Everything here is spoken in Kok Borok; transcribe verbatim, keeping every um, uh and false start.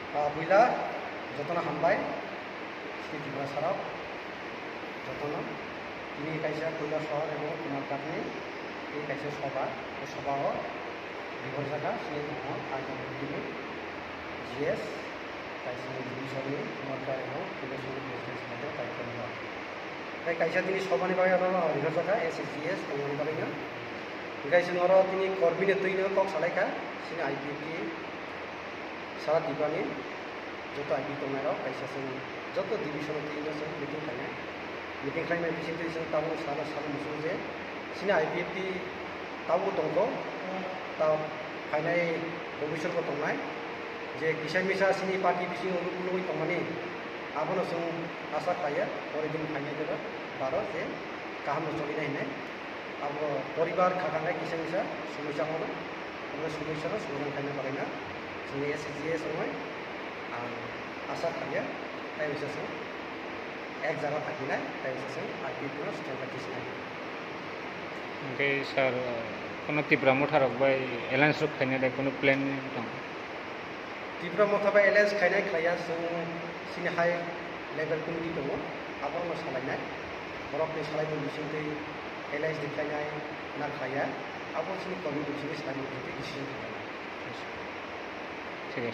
Ah, puila jotono hambai, sini Tripura sarok jotono. Tini kaisa Kailasahar ebong Kumarghatni tini kaisa soba, o sobao rihorjaka sini tongo I W P ni G S, kaisa division ni Kumarghat ebong Kailasahar president secretary kaikhani rok. Tei kaisa tini sobani bagwi oro rihorjaka S C G S tongmani bagwino. Hingke chwng oro tini kormini twino kok salaikha, sini I P F T sara Tripurani joto I P F T tongnairok kaisa chwng joto division o twino chwng meeting khlainai. Meeting khlaimani bisingtwi chwng tabuk salo salo muchungo je sini I P F T tabuk tongkho, ta phainai bobisor bo tongnai, je kisa misa sini party bisingo uluk ulugwi tongmani, abono chwng asa khlaiya, pore din phainai doro baro je kaham no cholinai hinwi. Abo poribar khakang hai kisa misa somosya wngmano, abo somosya no somadan khaina bagwi na chwngni S C G S wngwi ang asa khlaiya, tai bisa chwng ek jaga thangwi nai, tai bisa chwng I P F T no strengthen khe sinai. Hingke sir, kono Tipra Motha rok bai alliance rok khaina de kono plan tong? Tipra Motha bai alliance khainai khlaiya, chwng sini high level committee tongo, abono salainai, borokni salaimung bisingtwi alliance de khlainai na khlaiya, abo chini committee bisingtwi salaimung bisingtwi decision khlainai.